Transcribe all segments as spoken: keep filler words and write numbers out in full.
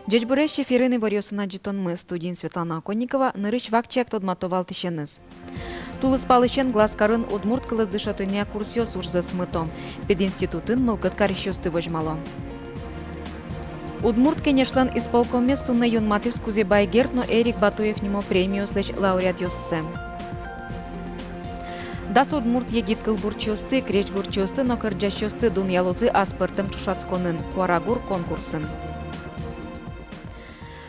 Ӟечбуресь! Эфирын иворъёсын адӟытонмы, студиын Светлана Оконникова. Нырысь вакчияк тодмато валтӥсеныз. Тулыспалысен Глазкарын удмурт кылэз дышетонъя курсъёс ужзэс мыто. Пединститутын мылкыд карисьёсты возьмало. Удмурт Кенешлэн исполкомез туннэ юнматӥз Кузебай Герд но Эрик Батуев нимо премиослэсь лауреатъёссэ. Дас удмурт егит кылбурчиосты, крезьгурчиосты но кырӟасьёсты дунъялозы аспӧртэм ӵошатсконын, «Куарагур» конкурсын.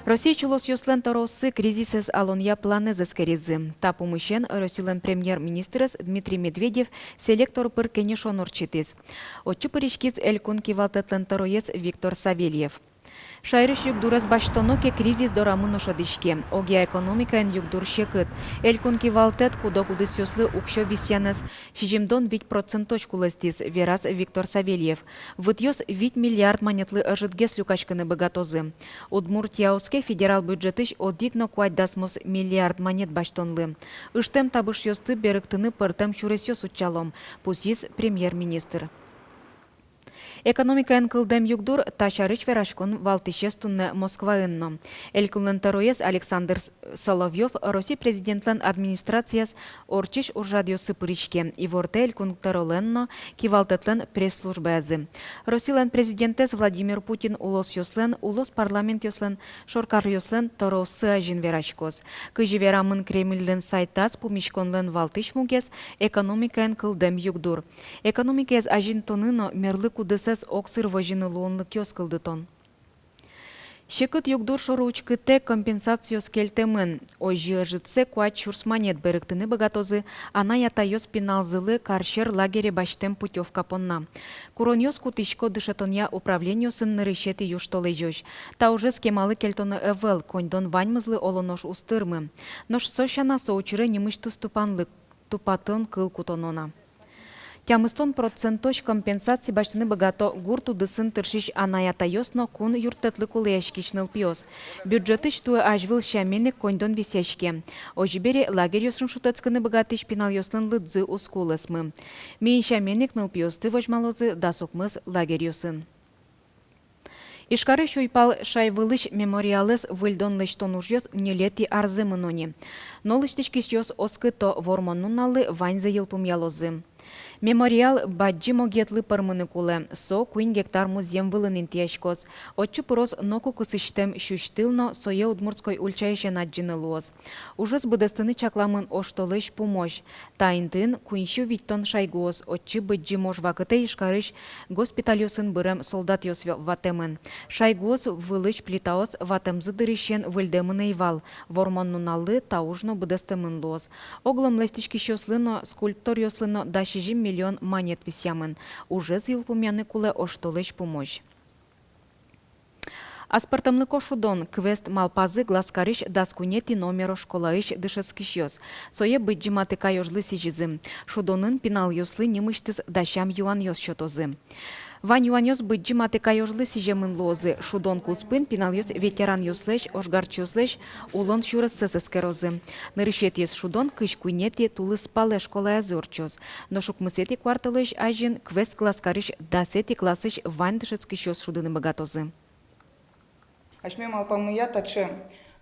Россиысь улосъёслэн тӧрооссы кризисэз алонъя планэз эскеризы. Та пумысен Россилэн премьер-министрез Дмитрий Медведев селектор пыр кенешон ортчытӥз. Отчы пыриськиз элькун кивалтэтлэн тӧроез Виктор Савельев. Шаерысь югдурез басьтоно ке, кризис дорамы но шӧдӥське. Огъя экономикаен югдур секыт. Элькун кивалтэт куд-ог удысъёслы уксё висъянэз сизьымдон вить процентозь кулэстӥз, вераз Виктор Савельев. Вытъёс вить миллиард манетлы ӧжытгес люкаськыны быгатозы. Удмуртия оске федерал бюджетысь одӥг но куать дасмос миллиард манет басьтонлы. Ыштэм табышъёсты берыктыны пӧртэм сюресъёс утчалом, пусйиз премьер-министр. Экономикаен кылдэм югдур — та сярысь вераськон валтӥсез туннэ Москваын но. Элькунлэн тӧроез Александр С-, Соловьёв Росси президентлэн администрацияз ортчись ужрадъёсы пыриське, ивортэ элькун тӧролэн но кивалтэтлэн пресс-службаязы. Россилэн президентэз Владимир Путин улосъёслэн, улос парламентъёслэн, шоркаръёслэн тӧрооссы азьын вераськоз. Кызьы верамын Кремльлэн сайтаз, пумиськонлэн валтӥсь мугез — экономикаен кылдэм югдур. Экономикаез азинтоны но мерлык удысэз огсыр возьыны луонлыкъёс кылдытон. Секыт югдур шоры учкытэк компенсациос кельтэмын. Озьы ӧжытсэ куать сюрс манет берыктыны быгатозы анай-атайёс пиналзылы карсьӧр лагере басьтэм путёвка понна. Куронъёс кутӥсько дышетонъя управлениосын нырысетӥ южтолэзёзь. Та ужез кемалы кельтоно ӧвӧл, коньдон ваньмызлы, оло нош, уз тырмы. Нош со сяна, со учыре нимысьтыз тупанлык тупатон кыл кутоно на. Тямыстон процентозь компенсаци басьтыны быгато гурт удысын тыршись анай-атайёс но кун юрттэтлы кулэяськись нылпиос. Бюджетысь туэ азьвыл сямен ик коньдон висъяське. Озьы бере, лагерьёсын шутэтскыны быгатӥсь пиналъёслэн лыдзы уз кулэсмы. Миын сямен ик нылпиосты возьмалозы дас укмыс лагерьёсын. Ижкарысь уйпал шайвылысь мемориалэз выльдон-лэсьтон ужъёс ньылетӥ арзэ мыно ни. Но лэсьтӥськисьёс оскыто: вормон нуналлы ваньзэ йылпумъялозы. Мемориал бадӟым огъетлы пӧрмыны кулэ. Со куинь гектар музъем вылын интыяськоз. Отчы пыроз ноку кысысьтэм сюсьтыл но, сое Удмуртской ульчаысен адӟыны луоз. Ужез быдэстыны чакламын оштолэзь пумозь. Та интыын куинь сю витьтон шайгуос, отчы Быдӟым ож вакытэ Ижкарысь госпитальёсын бырем солдатъёс ватэмын. Шайгуос вылысь плитаос ватэмзы дырысен выльдэмын ӧй вал. Вормон нуналлы та уж но быдэстэмын луоз. Огъя лэсьтӥськисьёслы но, скульпторъёслы но дас сизьым миллион манет висъямын. Ужез йылпумъяны кулэ оштолэзь пумозь. Аспӧртэмлыко шудон — квест малпазы Глазкарысь дас куинетӥ номеро школаысь дышетскисьёс. Сое Быдӟым Атыкай ожлы сӥзизы. Шудонын пиналъёслы нимысьтыз дасям юанъёс сётозы. Вань юанъёс Быдӟым Атыкай ожлы сӥземын луозы. Шудон куспын пиналъёс ветеранъёслэсь, ожгарчиослэсь улон сюрессэс эскерозы. Нырысетӥез шудон кызь куинетӥ тулыспалэ школаязы ортчоз. Нош укмысэтӥ куартолэзь азьын квест Глазкарысь дасэтӥ классысь вань дышетскисьёс шудыны быгатозы. Асьме малпаммыя, таӵе,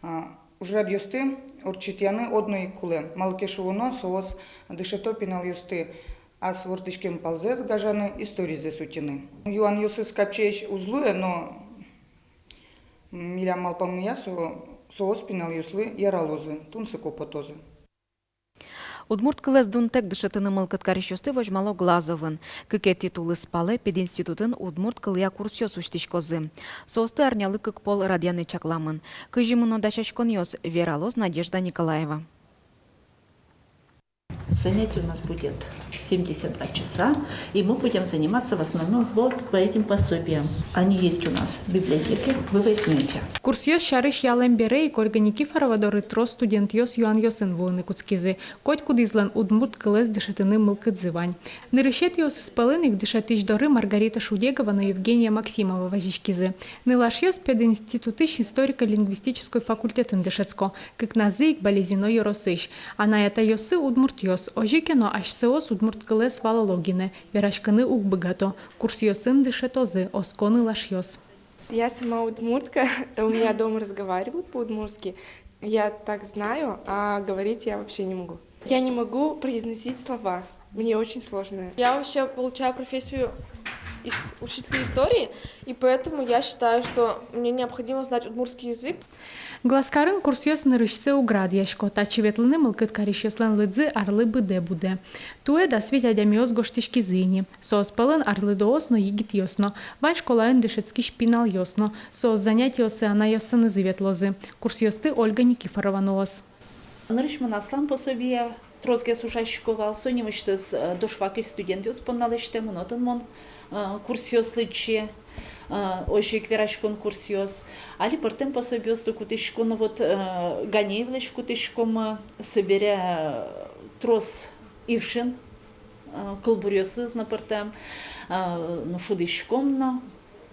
а, ужрадъёсты ортчытъяны одно ик кулэ. Малы ке шуоно, соос дышето пиналъёсты ас вордӥськем палзэс гажаны, историзэс утьыны. Юанъёсыз капчиесь уз луэ, но милям малпаммыя, со, соос пиналъёслы яралозы, тунсыко потозы. Удмурт кылэз дунтэк дышетыны мылкыд карисьёсты возьмало Глазовын. Кыкетӥ тулыспалэ пединститутын удмурт кылъя курсъёс усьтӥськозы. Соосты арнялы кык пол радъяны чакламын. Кызьы мыно дасяськонъёс, вералоз Надежда Николаева. Занятие у нас будет семьдесят два часа, и мы будем заниматься в основном вот по этим пособиям. Они есть у нас в библиотеке, вы возьмёте. Курсъёс сярысь ялэм бере ик Ольга Никифорова доры трос студентъёс юанъёсын вуыны кутскизы. Котькудӥзлэн удмурт кылэз дышетыны мылкыдзы вань. Нырысетӥосыз пӧлын ик дышетӥсь доры Маргарита Шудегова но Евгения Максимова вазиськизы. Нылашъёс пединститутысь историко-лингвистической факультетын дышетско, кыкназы ик Балезино ёросысь. Анай-атайёссы удмуртъёс, озьы ке но асьсэос удмурт кылэз валало гинэ, вераськыны уг быгато. Курсъёсын дышетозы оско нылашъёс. Я сама удмуртка, у меня дома разговаривают по-удмуртски. Я так знаю, а говорить я вообще не могу. Я не могу произносить слова. Мне очень сложно. Я вообще получаю профессию ис-, учителя истории, и поэтому я считаю, что мне необходимо знать удмуртский язык. Глазкарын курсъёс нырысьсэ уг радъясько, татчы ветлыны мылкыд карисьёслэн лыдзы арлы быдэ будэ. Туэ дас вить адямиос гожтӥськизы ини. Соос пӧлын арлыдоос но, егитъёс но. Вань школаын дышетскись пиналъёс но. Соос занятиосы анайёсынызы ветлозы. Курсъёсты Ольга Никифорова нуоз. Нырысь мон аслам пособия тросгес ужасько вал, со нимысьтыз, э, дошфакысь студентъёс понна лэсьтэмын, отын мон, э, курсъёс лыдӟи, э, озьы ик вераськон курсъёс. Али пӧртэм пособиосты кутӥсько но, вот, э, Ганеевлэсь кутӥськом, э, собере, э, трос ившин, э, кылбуръёсыз но пӧртэм, э, ну, шудӥськом но,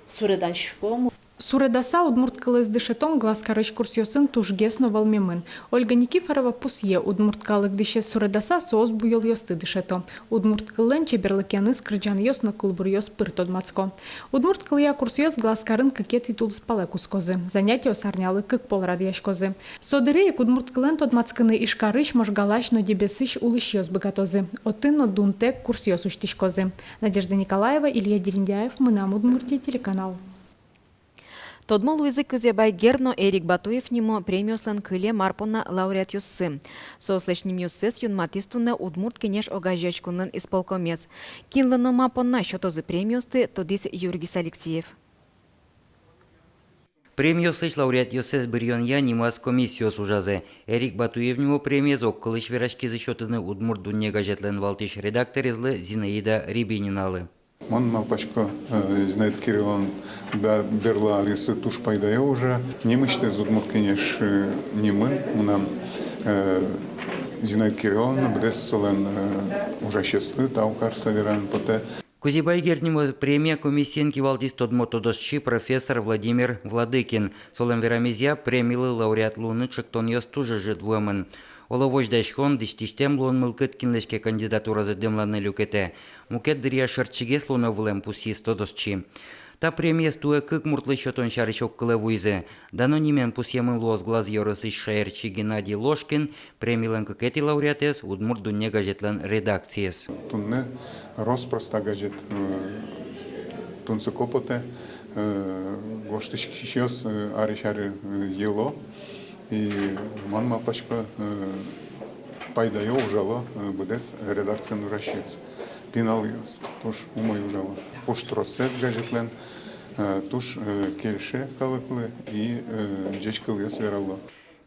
суредаськом. Суредаса удмурт кылэз дышетон Глазкарысь курсъёсын тужгес но вӧлмемын. Ольга Никифорова пусъе: удмурт калык дӥсез суредаса, соос буёлъёсты дышето. Удмурт кыллэн чеберлыкеныз кырӟанъёс но кылбуръёс пыр тодматско. Удмурт кылъя курсъёс Глазкарын кыкетӥ тулыспалэ кутскозы. Занятиос арнялы кык пол радъяськозы. Со дыре ик удмурт кылэн тодматскыны Ижкарысь, Можгаысь но Дэбесысь улӥсьёс быгатозы. Отын но дунтэк курсъёс усьтӥськозы. Надежда Николаева, Илья Дерендяев, «Мынам Удмуртие» телеканал. Тодмо луизы Кузебай Герд но Эрик Батуев нимо премиослэн кылем ар понна лауреатъёссы. Соослэсь нимъёссэс юнматӥз туннэ «Удмурт кенеш» огазеяськонлэн исполкомез. Кинлы но ма понна сётозы премиосты, тодӥз Юргис Алексеев. Премиослэсь лауреатъёссэс быръёнъя нимаз комиссиос ужазы. Эрик Батуев нимо премиез огкылысь вераськизы сётыны «Удмурт дунне» газетлэн валтӥсь редакторезлы Зинаида Рябининалы. Мон малпасько, э, Зинаида Кирилловна бер-, берло аръёсы туж пайдаё ужа. Нимысьтыз «Удмурт кенеш», э, нимын мынам, э, Зинаида Кирилловна, быдэс солэн, э, ужасьёслы тау карыса вераны потэ. Кузебай Герд нимо премия комиссиен кивалтӥз тодмо тодосчи, профессор Владимир Владыкин. Солэн верамезъя, премилы лауреат луыны ӵектонъёс туж ӧжыт вуэмын. Оло, возьдаськон, дӥсьтӥсьтэм луон мылкыд кинлэсь ке кандидатуразэ дэмланы люкетэ. Мукет дыръя шӧртчигес луоно вылэм, пусйиз тодосчи. Та премиез туэ кык муртлы сётон сярысь огкылэ вуизы. Дано нимен пусъемын луоз Глаз ёросысь шаерчи Геннадий Ложкин, премилэн кыкетӥ лауреатэз — «Удмурт дунне» газетлэн редакциез. Туннэ рос-прос та газет, э, тунсыко потэ, э, гожтӥськисьёс, э, арысь аре, э, йыло. И мон малпасько, э, пайдаё ужало, э, быдэс редакциын ужасьёс, пиналъёс туж умой ужало. Пуштроссэс газетлэн, э, туж, э, кельше калыклы и, э, ӟеч кылъёс верало.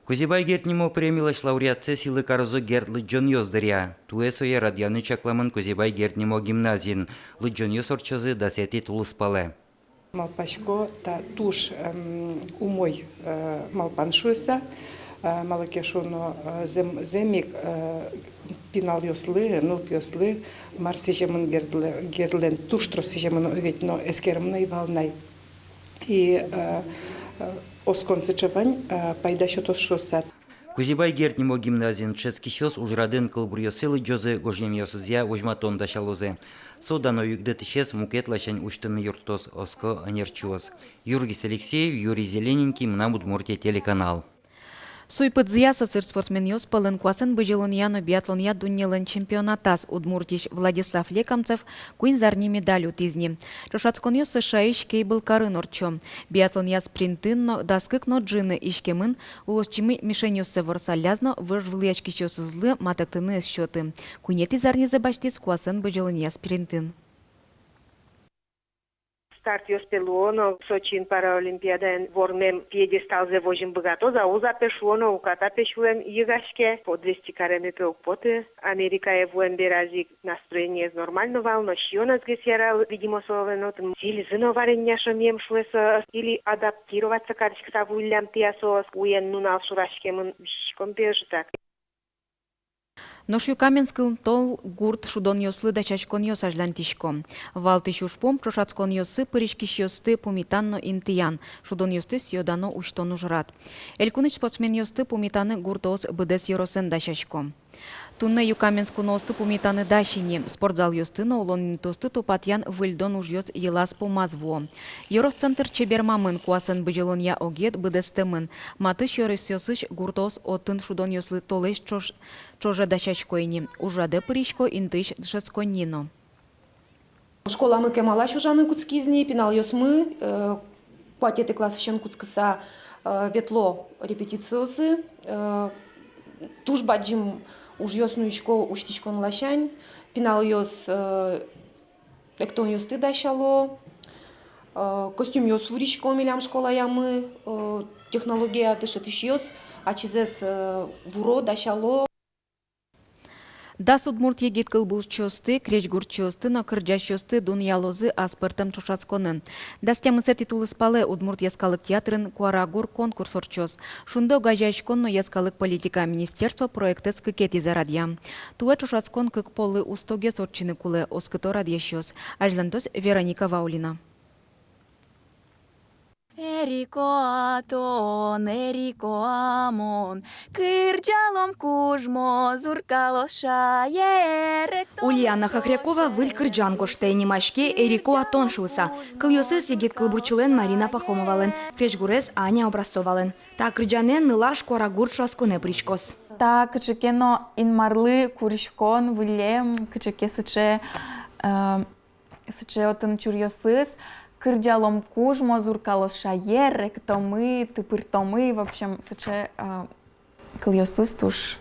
Кузебай Герд нимо премилэсь лауреатсэ сӥлы карозы Герд лыдӟонъёс дыръя. Туэ сое радъяны чакламын Кузебай Герд нимо гимназиын. Лыдӟонъёс ортчозы дасэтӥ тулыспалэ. Малпасько, та туж, эм, умой, э, малпан шуыса, э, малы ке шуоно, э, зэм-, зэм ик, э, пиналъёслы, нылпиослы мар сӥземын Гердлы-, Гердлэн, туж трос сӥземын ведь, но эскеремын ӧй вал на. И, э, э, оскон сыӵе вань, э, пайда сётоз шуыса. Кузебай Герд нимо гимназиын дышетскисьёс ужрадын кылбуръёссэ лыдӟозы, гожъямъёсызъя возьматон дасялозы. Со дано югдытӥсез мукет ласянь усьтыны юрттоз, оско ӧнерчиос. Юргис Алексеев, Юрий Зелененький, «Мынам Удмуртие» телеканал. Суй пыдзыя сӧсыр спортсменъёс пӧлын куасэн бызьылонъя но биатлонъя дуннелэн чемпионатаз Удмуртиысь Владислав Лекомцев куинь зарни медаль утӥз ни. Ӵошатсконъёс Сашаысь Кейбл-Карын ортчо. Биатлонъя спринтын но дас кык но ӝыны иськемын улосчимы мишеньёссэ ворсалляз но, вожвылъяськисьёсызлы матэктыны ӧз сёты. Куинетӥ зарнизэ басьтӥз куасэн бызьылонъя спринтын. Стартъёс пе луо но, Сочиын Паралимпиадаын вормем пьедесталзэ возьыны быгатоз-а, уз-а пе шуоно, уката пе сюлэм йыгаське, по двести кареме пе уг поты. Америкае вуэм бераз ик настроениез нормально вал, но сиёнэзгес ярал, видимо, солэн отын сӥльзы но варенья шӧмем шуэ со, или адаптироваться кариськыса вуиллям тӥя соос, уен-нунал шураськемын, висиськом пе ӧжытак. Нош Юкаменскын Тол гурт шудонъёслы дасяськонъёс азьланьтӥсько. Валтӥсь ужпум — ӵошатсконъёсы пыриськисьёсты пумитан но интыян, шудонъёсты сӥё-дано усьтон ужрад. Элькунысь спортсменъёсты пумитаны гуртоос быдэс ёросэн дасясько. Туннэ Юкаменск куноосты пумитаны дась ини. Спортзалъёсты но улон интыосты тупатъян-выльдон ужъёс йылаз-пумаз вуо. Ёрос центр чебермамын, куасэн бызьылонъя огет быдэстэмын. Матысь ёросъёсысь гуртоос отын шудонъёслы толэзь ӵош-, ӵоже дасясько ини. Ужрадэ пырисько интыысь дышетсконни но. Школамы кемалась ужаны кутскиз ни, пиналъёсмы, э, куатетӥ классысен кутскыса, э, ветло репетициосы, э, туж бадӟым ужъёс нуисько усьтӥськон ласянь, пиналъёс, э, эктонъёсты дасяло, э, костюмъёс вурисько милям школаямы, э, технология дышетӥсьёс ачизэс, э, вуро, дасяло. Дас удмурт егит кылбурчиосты, крезьгурчиосты но кырӟасьёсты дунъялозы аспӧртэм ӵошатсконын. Дас тямысэтӥ тулыспалэ Удмурт йӧскалык театрын «Куарагур» конкурс ортчоз. «Шунды» огазеяськон но йӧскалык политикая министерство проектэз кыкетӥзэ радъя. Туэ ӵошатскон кык поллы устогес ортчыны кулэ, оскыто радъясьёс. Азьлантоз Вероника Ваулина. Эрико-а тон, эрико-а мон, кырӟалом кужмо, зуркалоз шаер, эктон. Ульяна Хохрякова выль кырӟан гожтэ, нимаське «Эрико-а тон» шуыса. Кылъёсыз егит кылбурчилэн Марина Пахомовалэн, крезьгурез Аня Образцовалэн. Та кырӟанэн нылаш «Куарагур» ӵошатсконэ пыриськоз. Та кыӵе ке но Инмарлы куриськон, выллем, кыӵе ке сыӵе, э, сыӵе отын чуръёсыз, кырӟалом кужмо, зуркалоз шаер, эктомы, тыпыртомы, в общем, сыӵе, э, кылъёсыз туж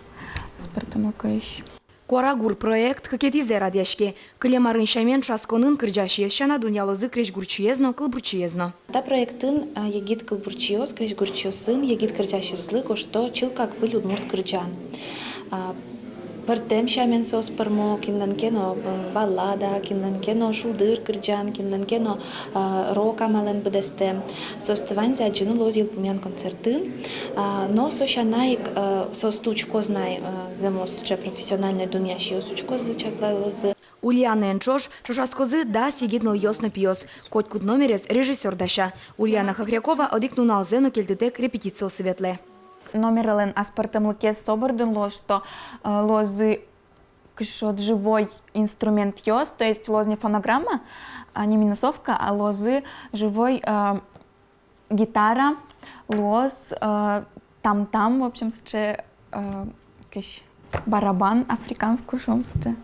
аспӧртэмлыкоесь. «Куарагур» проект кыкетӥзэ радъяське. Кылем арын сямен ӵошатсконын кырӟасез сяна дунъялозы крезьгурчиез но, кылбурчиез но. Та проектын, а, егит кылбурчиос, крезьгурчиосын егит кырӟасьёслы гожто чылкак выль удмурт кырӟан. А, пӧртэм сямен соос пӧрмо, кинлэн ке но, э, баллада, кинлэн ке но шулдыр кырӟан, кинлэн ке но, а, рок амалэн быдэстэм. Соосты ваньзэ адӟыны луоз йылпумъян концертын. А, но со сяна ик, э, соосты учкоз на, э, зэмос сыӵе профессиональной дунъясьёс учкозы, чаклалозы. Ульянаен ӵош ӵошатскозы дас егит нылъёс но пиос. Котькуд номерез режиссёр дася. Ульяна Хохрякова одӥг нуналзэ но кельтытэк репетициосы ветлэ. Номерлэн аспӧртэмлыкез со бордын луоз, что, э, луозы кыӵе ке живой инструментъёс, то есть луоз не фонограмма, а, не минусовка, а луозы живой, э, гитара, луоз, э, там-там, в общем, сыӵе, э, кыӵе барабан африканской, шуом, сыӵе.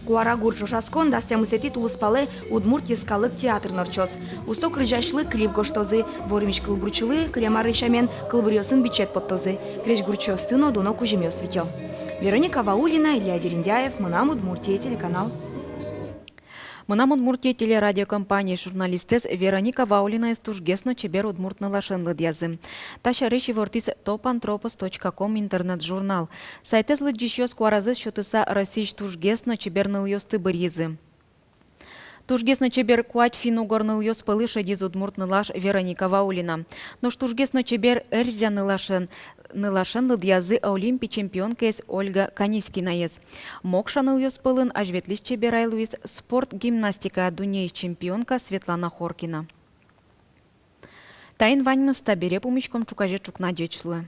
«Куарагур» ӵошатскон дас тямысэтӥ тулыспалэ Удмурт йӧскалык театрын ортчоз. Усто кырӟасьлы клип гожтозы, вормись кылбурчилы, кылем арын сямен, кылбуръёсын бичет поттозы, крезьгурчиосты но дуно кузьымъёс витё. Вероника Ваулина, Илья Дерендяев, «Мынам Удмуртие» телеканал. «Мынам Удмуртие» телерадиокомпаниысь журналистэз Вероника Ваулинаез тужгес но чебер удмурт нылашен лыдъязы. Та сярысь ивортӥз топантропос точка ком интернет-журнал. Сайтэз лыдӟисьёс куаразэс сётыса Россиысь тужгес но чебер нылъёсты быръизы. Тужгес но чебер куать финн-угор нылъёс пӧлы шедиз удмурт нылаш Вероника Ваулина. Нош тужгес но чебер эрзя нылашен, нылашен лыдъязы олимпи чемпионкаез Ольга Канискинаез. Мокша нылъёс пӧлын азьветлӥсь чеберай луиз спорт гимнастикая дуннеысь чемпионка Светлана Хоркина. Таин ваньмыз. Табере пумиськом ӵуказе ӵукна. Ӟеч луэ.